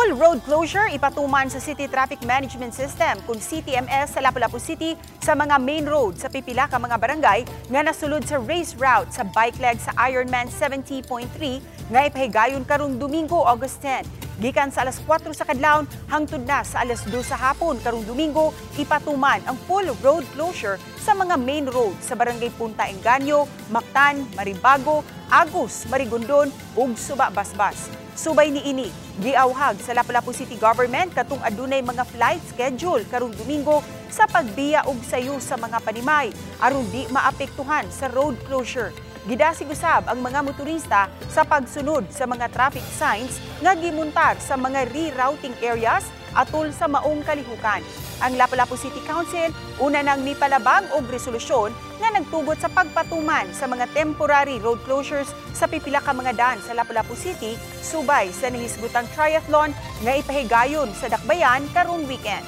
Full road closure ipatuman sa City Traffic Management System kung CTMS sa Lapu-Lapu City sa mga main road sa pipila ka mga barangay nga nasulod sa race route sa bike leg sa Ironman 70.3 nga ipahigayon karong Domingo, August 10. Gikan sa alas 4 sa kadlawon hangtod na sa alas 2 sa hapon karong Domingo, ipatuman ang full road closure sa mga main road sa Barangay Punta Engaño, Mactan, Maribago, Agus, Marigondon ug Suba Basbas. Subay niini, giawhag sa Lapu-Lapu City Government katong adunay mga flight schedule karong Domingo sa pagbiya og sayo sa mga panimay aron di maapektuhan sa road closure. Gidasig usab ang mga motorista sa pagsunod sa mga traffic signs nga gimuntar sa mga rerouting areas atol sa maong kalihukan. Ang Lapu-Lapu City Council una nang mipalabag og resolusyon nga nagtugot sa pagpatuman sa mga temporary road closures sa pipila ka mga daan sa Lapu-Lapu City subay sa nahisgutang triathlon nga ipahigayon sa Dakbayan karong weekend.